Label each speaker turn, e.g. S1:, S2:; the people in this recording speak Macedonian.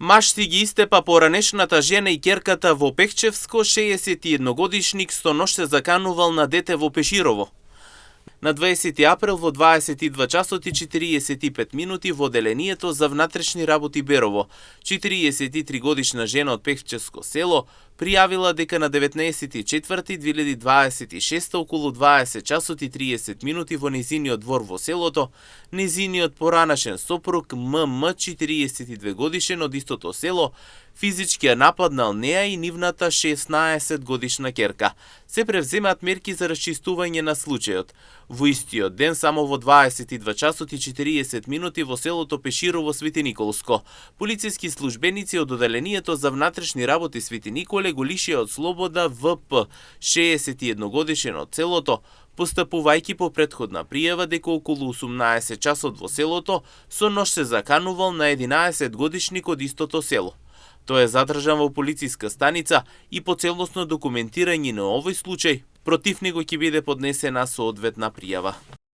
S1: Маж си ги истепа поранешната жена и ќерката во Пехчевско, 61-годишник со нож се заканувал на дете во Пеширово. На 20 април во 22 часот и 45 минути во Оделението за внатрешни работи Берово, 43 годишна жена од Пехчевско село пријавила дека на 19.4.2026 околу 20 часот и 30 минути во незиниот двор во селото, незиниот поранашен сопруг ММ, 42 годишен од истото село, физички ја нападнал неа и нивната 16 годишна ќерка. Се превземаат мерки за расчистување на случајот. Во истиот ден, само во 22 часот и 40 минути во селото Пеширово, Свети Николско, полициски службеници од Оделението за внатрешни работи Свети Николе го лишија од слобода ВП, 61 годишен од селото, постапувајќи по претходна пријава дека околу 18 часот во селото со нож се заканувал на 11 годишник од истото село. Тој е задржан во полициска станица и по целосно документирање на овој случај, против него ќе биде поднесена соодветна пријава.